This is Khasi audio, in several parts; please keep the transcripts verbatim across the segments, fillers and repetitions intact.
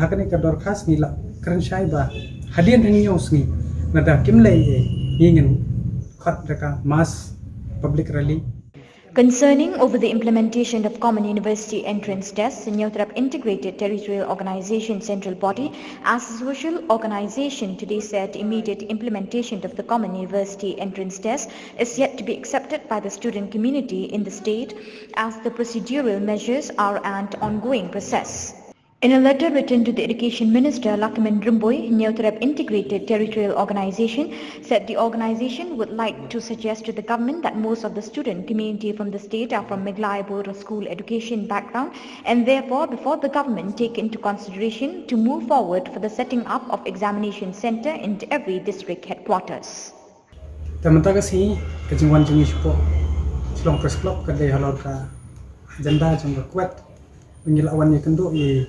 Ha kane ka dorkhas ngi la kren shai ba hadien hynñiew sngi lada kim leh ei, ngi ngin khot da ka mass public rally. Concerning over the implementation of Common University Entrance Test, the Hynñiewtrep Integrated Territorial Organization Central Body, as a social organization, today said immediate implementation of the Common University Entrance Test is yet to be accepted by the student community in the state, as the procedural measures are an ongoing process. In a letter written to the Education Minister, Lahkmen Rymbui, Hynñiewtrep Integrated Territorial Organization, said the organization would like to suggest to the government that most of the student community from the state are from Meghalaya Board of School Education background, and therefore before the government take into consideration to move forward for the setting up of examination center in every district headquarters. Te mynta ka sngi ka jingwan jong ngi shapoh Shillong Press Club ka dei halor ka agenda jong ka quet ba ngi la wan ïakynduh ïa i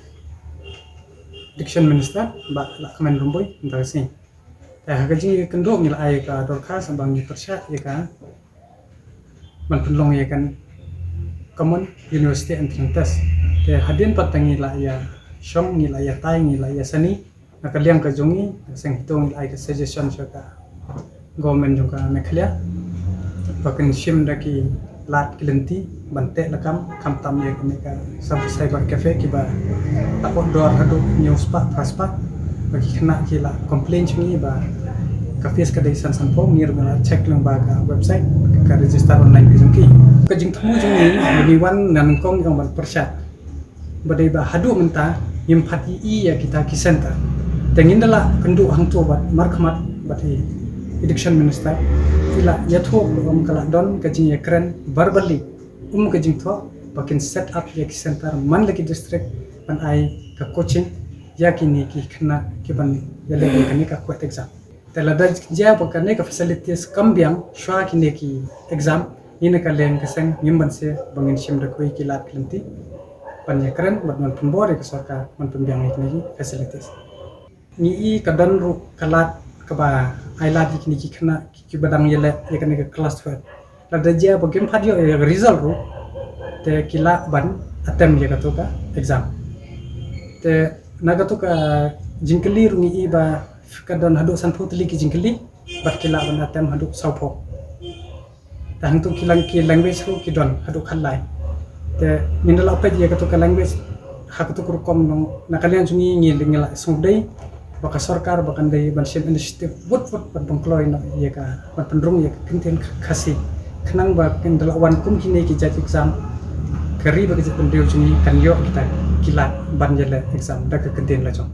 Education Minister Bah Lahkmen Rymbui mynta ka sngi. Te ha ka jingïakynduh ngi la ai ka dorkhas ba ngi pyrshah ïa ka ban pynlong ïa ka Common University Entrance Test. Te hadien pat te ngi la ïa shong, ngi la ïa tai, ngi la ïa sani na ka liang ka jong ngi, na ka seng HITO ngi la ai ka suggestion sha ka government jong ka Meghalaya ba kin shim da ki lad ki lynti ban teh lakam, khamtam ïa kane ka sub cyber cafe kiba la poi dor haduh hynñiew spah phra spah. Ba ki khynnah ki la complain sha ngi ba ka fees ka dei san sanphew, ngi ruh ngi la check lyngba ka website, ka register online ka jong ki. Ka jingthmu jong ngi ba ngi wan na nyngkong ïa ban pyrshah ba dei ba haduh mynta ngim pat ïohi ïa kita ki center. Te ngin da la kynduh hangto bad markhmat bad i Education Minister, i la ïathuh ba um ka la don ka jingïakren verbally, um ka jingthoh ba kin set up ïa ki center man la ki district ban ai ka coaching ïa kine ki khynnah kiban ïaleh ïa kane ka quet exam. Te lada jia ba kane ka facilities kam biang shuwa kine ki exam, ngi na ka liang ka seng ngim banse ba ngin shim da kawei ki lad ki lynti ban ïakren bad ban pynbor ïa ka sorkar ban pynbiang ïa kine ki facilities. Ngi i ka don ruh ka lad kaba ai lad ïa kine ki khynnah kiba dang ïaleh ïa kane ka class twelve. Lada jia ba kim pat ïoh ïa ka result ruh, te ki lah ban attempt ïa kato ka exam. Te na kato ka jingkylli ruh ngi i ba ka don haduh sanphew tylli ki jingkylli bad ki lah ban attempt haduh sawphew. Te hangto ki lang-, ki language ruh ki don haduh khatlai. Te ngin da la peit ïa kato ka language ha kato ka rukom, na ka liang jong ngi ngi la sngewdei ba ka sorkar ba kan dei ban shim initiative wut wut ban pynkloi noh ïa ka, ban pynrung ïa ka kyntien Khasi, khnang ba kin da la wan kum kine ki jait exam, ka ri bad ka jaitbynriew jong ngi kan ïoh kita ki lad ban ïaleh exam da ka kyntien la jong.